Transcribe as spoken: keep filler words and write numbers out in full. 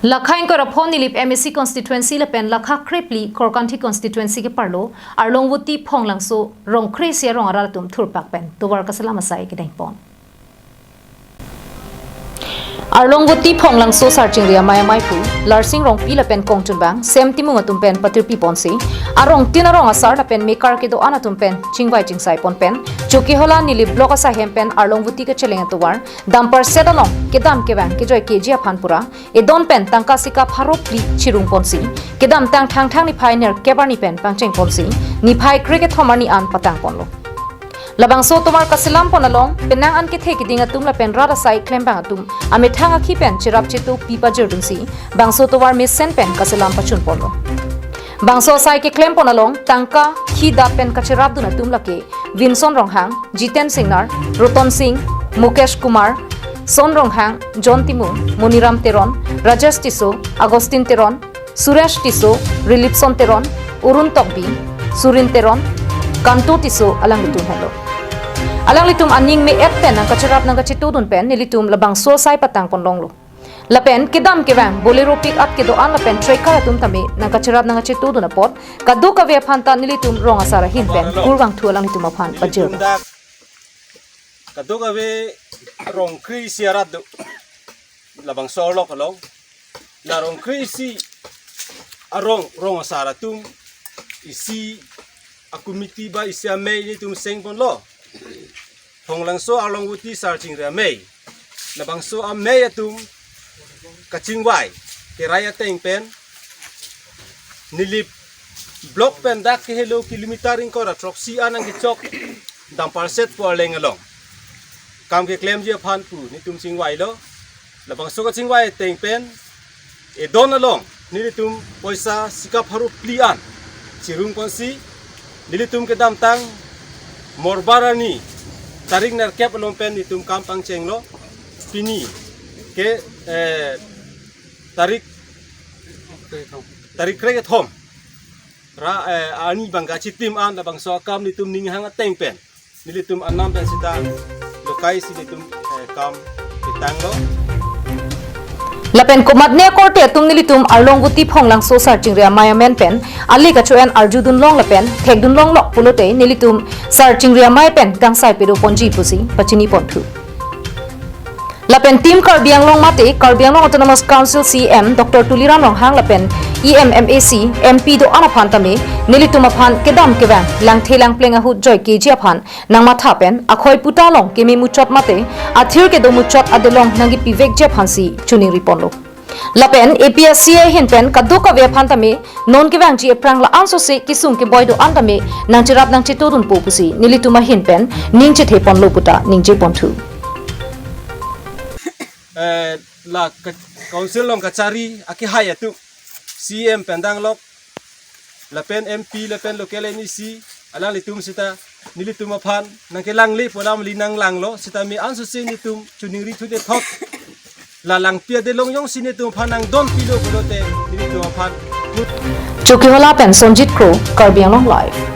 Lakha ingkoi ra pho Nilip M A C constituency lapen lakha krephli Korkanthi constituency ke-arlo Arlongvoti Phonglangso rong kre-isi arong arat atum thurpak pen tovar kaselam asai kedengpon. Arlongvoti Phonglangso Sarchingri Amei amei aphu Larsing Rongpi lapen kongchunbang Sem Timung atum pen patirpi ponsi arong tin arong asar lapen mekar kedo-an atum pen chingvai chingsai pon pen Chokihola Nilip block asaihem pen Arlongvoti kacheleng atovar dumper set along kedam kevang kejoi keji aphan pura edon pen tangka sika pharo phli chirung ponsi kedamtang Thangthang niphai nerkep arni pen pangcheng ponsi niphai krekethom arni an patang ponlo. Labangso tovar kaselam pon along penang an kethe keding atum lapen rat asai klembang atum amethang akhi pen cherap cheto pi pajirdunsi bangso tovar mesen pen kaselam pachun ponlo. Bangso asai keklem pon along tangka khi dap pen kacherapdun atum lake Vinson Ronghang, Jiten Singnar, Roton Singh, Mukesh Kumar, Son Ronghang, John Timung, Moniram Teron, Rajesh Tisso, Augustine Teron, Suresh Tisso, Rilipson Teron, Urun Tokbi, Surin Teron, Kanto Tisso alanglitum henlo. Alanglitum aning me-et pen nangkacherap nangkachetodun pen nelitum labangso asai patang pon longlo. Lapen kedam kevang Bolero pick up kedo-an lapen tracker atum tame nangkacherap nangkachetodun apot kadokave aphan ta nelitum rong asar ahin pen kurvangthu alanglitum aphan pajir. Nelitum dak kadokave rong kre-isi arat do labangso arlo along. La rong kre-isi arong rong asar atum isi a-committee ba isi amei nelitum seng ponlo. Phonglangso Arlongvoti Sarchingri Amei. Labangso amei atum kachingvai kerai ateng pen Nilip block pen dak kehelo kilometer ingkoi ra throksi an nangkechok dumper set pu arleng along kam keklemji aphan pu nelitum chingvailo. Labangso kachingvai ateng pen edon along nelitum poisa sika pharo phli an chirung ponsi nelitum kedamtang Morbar arni tarik nerkep along pen nelitum kam pangchenglo. Pini ke, eh, tarik tarik krekethom ra, eh, arni bangke chitim an labangso akam nelitum ninghang ateng pen nelitum anam pen sita lokai si nelitum, eh, kam pitanglo. Lapen komatne akorte atum nelitum Arlongvoti Phonglangso Sarchingri Amei amen pen ale kacho-en arjudun long lapen thekdun longlok pulote nelitum Sarchingri Amei pen kangsai pedo ponji pusi pachini ponthu. Lapen Team Karbi Anglong mate Karbi Anglong Autonomous Council C E M Doctor Tuliram Ronghang lapen E M, M A C, M P do-an aphan tame nelitum aphan kedam kevang langthe langpleng ahut joi keji aphan nangmatha pen akhoi puta along keme muchot mate athir kedo muchot adelong nangkipivekji aphansi choningri ponlo. Lapen A P S C ahin pen kadokave aphan tame non kevangji aphrang la-ansose kesung keboi do-an tame nangcherap nangchetodunpo pusi nelitum ahin pen ning chethe ponlo puta ningje ponthu. Eh, la ka-, council along kachari akehai atum C E M pen danglok lapen M P lapen local M A C alanglitum sita nelitum aphan nangkelangle pu alam li nanglanglo, sitame ansose nelitum choningri thu de thot. La langpi adelong jongsi nelitum aphan nangdonpilo pulote nelitum aphan. Chokihola pen Sonjit Kro, Karbi Anglong Live.